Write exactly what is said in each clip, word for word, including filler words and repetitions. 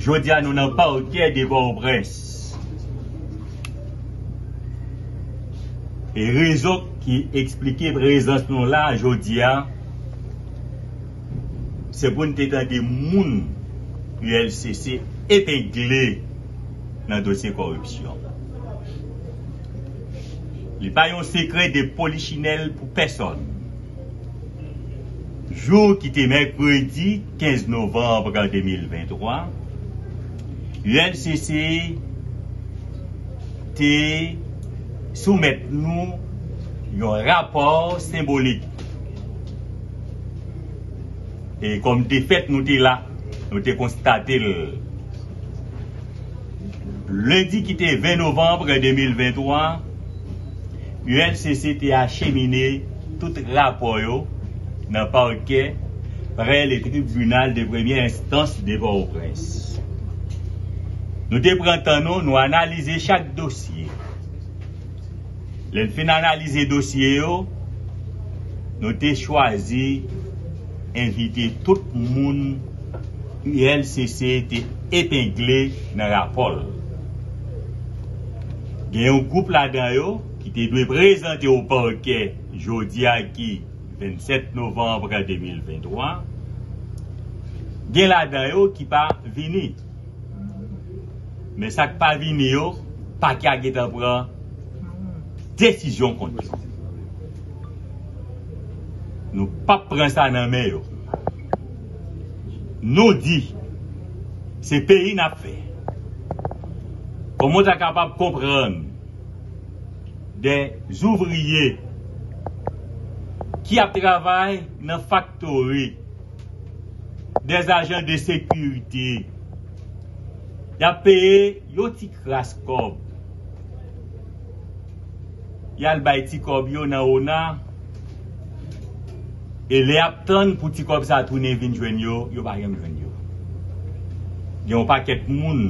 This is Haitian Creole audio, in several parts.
Jodi a, nou nan pakè de Pòtoprens. E rezon ki eksplike prezans nou la jodi a, se pou n te tande moun U L C C epengle nan dosye kòripsyon. Li pa yon sekrè de polichinèl pou pèsòn. Jou ki te mèkredi kenz novanm de mil venntwa, U L C C te soumèt nou yon rapò senbolik. E kòm de fèt, nou te la, nou te konstate l. Lendi ki te ven novanm de mil venntwa, U L C C te achemine tout rapò yo nan pakè prè le tribinal de premyè enstans de Pòtoprens. Nou te pran tan nou, nou analize chak dosye. Lè n fin analize dosye yo, nou te chwazi envite tout moun U L C C te epengle nan rapò l. Gen yon gwoup ladan yo ki te dwe prezante o pakè jodi a ki vennsèt novanm de mil venntwa. Gen ladan yo ki pa vini. Men sa k pa vini yo, pakè a gentan pran desizyon kont yo. Nou p ap pran sa nan men yo. Nou di, se peyi n ap fè. Kòman w ta kapab konprann de ouvriye ki ap travay nan faktori, de ajan de sekirite, y ap peye yon ti kras kòb. Y al bay ti kòb yo nan ona. E lè y ap tann pou ti kòb sa tounen vin jwenn yo, yo pa janm jwenn yo. Gen yon pakèt moun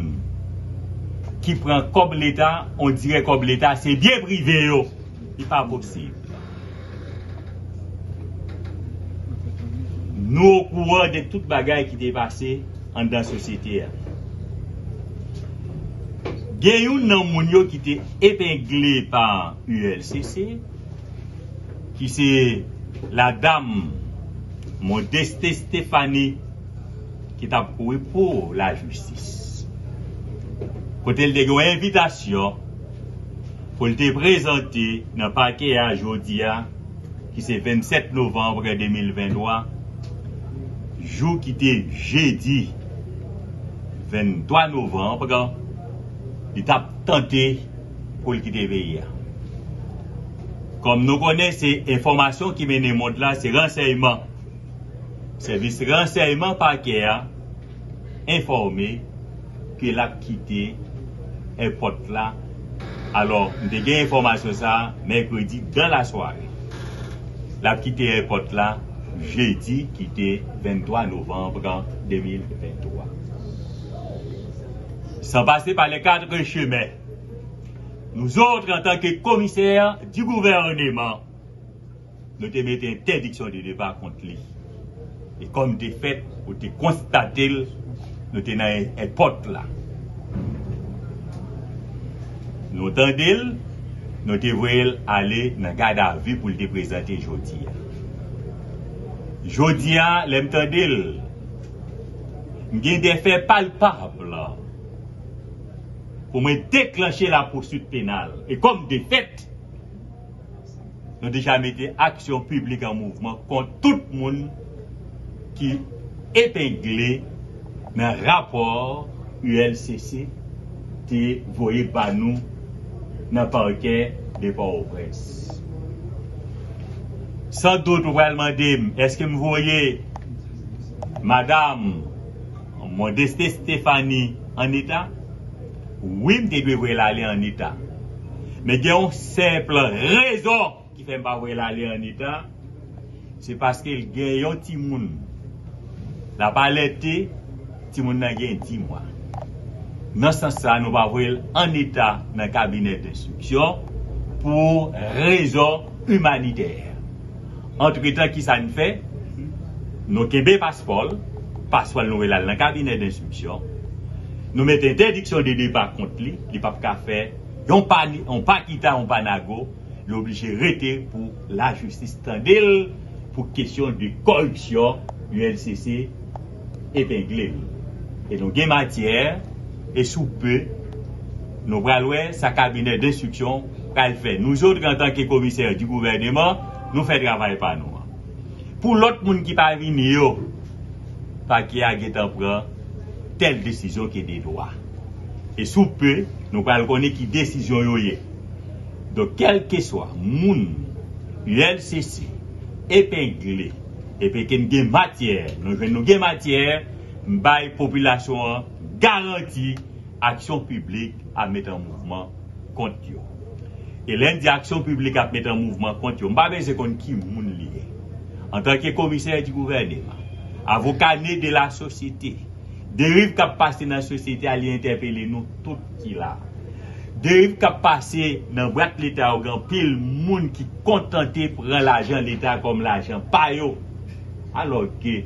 ki pran kòb Leta, on dirè kòb Leta se byen prive yo. Li pa posib. Nou okouran de tout bagay ki te pase anndan sosyete a. Gen youn nan moun yo ki te epengle pa U L C C, ki se ladam Modeste Stephanie, ki t ap kouri pou lajistis. Kote l te gen yon envitasyon pou l te prezante nan pakè a jodi a, ki se vennsèt novanm de mil venntwa, jou ki te jedi venntwa novanm, li t ap tante pou l kite peyi a. Kòm nou konnen, se enfòmasyon ki mennen mond la, se ransèyman. Sèvis ransèyman pakè a enfòme ke l ap kite èpòt la. Alò, m te gen enfòmasyon sa a mèkredi dan lasware. L ap kite èpòt la jedi ki te venntwa novanm de mil venntwa. Sans passer par les quatre chemins, nous autres, en tant que commissaires du gouvernement, nou te mete entèdiksyon de depa kont li. E kòm de fèt, ou te konstate l, nou te nan èpòt la. Nou tande l, nou te voye l ale nan gadavi pou l te prezante jodi a. Jodi a, lè m tande l, m gen de fè palpab pou mwen deklanche lapousuit penal. E kòm de fèt, nou deja mete aksyon piblik an mouvman kont tout moun ki epengle nan rapò U L C C te voye ba nou nan pakè de Pòtoprens. San dout, ou pral mande m, èske m voye madanm Modeste Stephanie ann eta? Wi, m te dwe voye l ale ann eta. Men gen yon senp rezon ki fè m pa voye l ale ann eta. Se paske l gen yon timoun. L ap alète, timoun nan gen dis mwa. Nan sans sa, nou pa voye l ann eta nan kabinè denstriksyon pou rezon imanitè. Antretan, ki sa n fè? Nou kenbe paspò l, paspò l nou voye l al nan kabinè denstriksyon. Nou mete entèdiksyon de depa kont li, li p ap ka fè yon pa, yon pa kita, yon pa nago, li oblije rete pou lajistis tande l pou kesyon de kòripsyon, U L C C epengle l. E nou gen matyè, e sou pe, nou pral wè sa kabinè denstriksyon pral fè. Nou zòt, antanke komisè di gouvèneman, nou fè travay pa nou an. Pou lòt moun ki pa vini yo, pake a gentan pran tèl desizyon ke de dwa. E sou pe, nou pral konnen ki desizyon yo ye. Donk, kèlkeswa moun U L C C epengle, epi ke n gen matyè, nou jwenn nou gen matyè, m bay popilasyon an garanti aksyon piblik ap met an mouvman kont yo. E lè n di aksyon piblik ap met an mouvman kont yo, m pa bezwen konn ki moun li ye. Antanke komisè di gouvèneman, avoka ne de la sosyete, deriv k ap pase nan sosyete a, li entèpele nou tout ki la. Deriv k ap pase nan bwat leta yo, gen anpil moun ki kontante pran lajan leta kòm lajan pa yo. Alòske,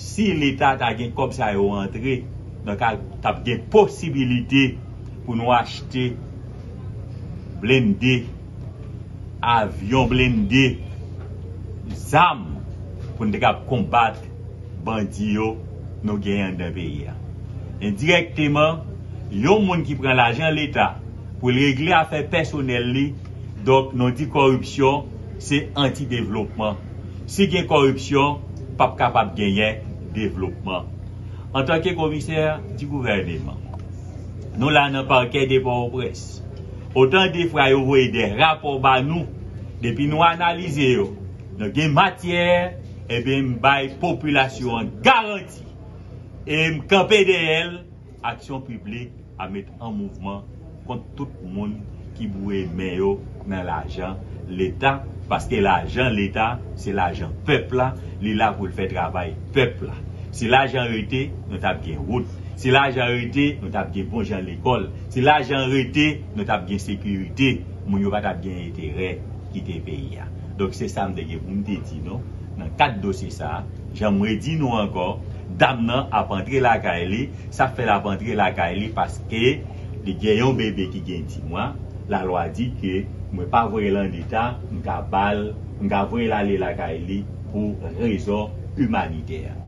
si leta ta gen kòb sa yo antre, donk, a, t ap gen posibilite pou nou achte blende, avyon blende, zam, pou n te kab konbat bandi yo nou genyen anndan peyi a. Endirèkteman, yon moun ki pran lajan leta pou l regle afè pèsonèl li, donk, nou di kòripsyon se anti-devlopman. Si gen kòripsyon, p ap kapab genyen devlopman. Antanke komisè di gouvèneman, nou la nan pakè de Pòtoprens. Otan de fwa yo voye de rapò ba nou, depi nou analize yo, nou gen matyè, ebyen, m bay popilasyon an garanti. E m kanpe dèyè l, aksyon piblik ap met an mouvman kont tout moun ki boure men yo nan lajan leta, paske lajan leta, se lajan pèp la, li la pou l fè travay pèp la. Si lajan rete, nou t ap gen wout. Si lajan rete, nou t ap gen bon jan lekòl. Si lajan rete, nou t ap gen sekirite. Moun yo pa t ap gen enterè kite peyi a. Donk, se sa m te gen pou m te di nou nan kad dosye sa a. Jan m redi nou ankò, dam nan ap antre lakay li. Sa fè l ap antre lakay li, paske li gen yon bebe ki gen dis mwa. Lalwa di ke mwen pa voye l an eta, m ka ba l, m ka voye l ale lakay li pou rezon imanitè.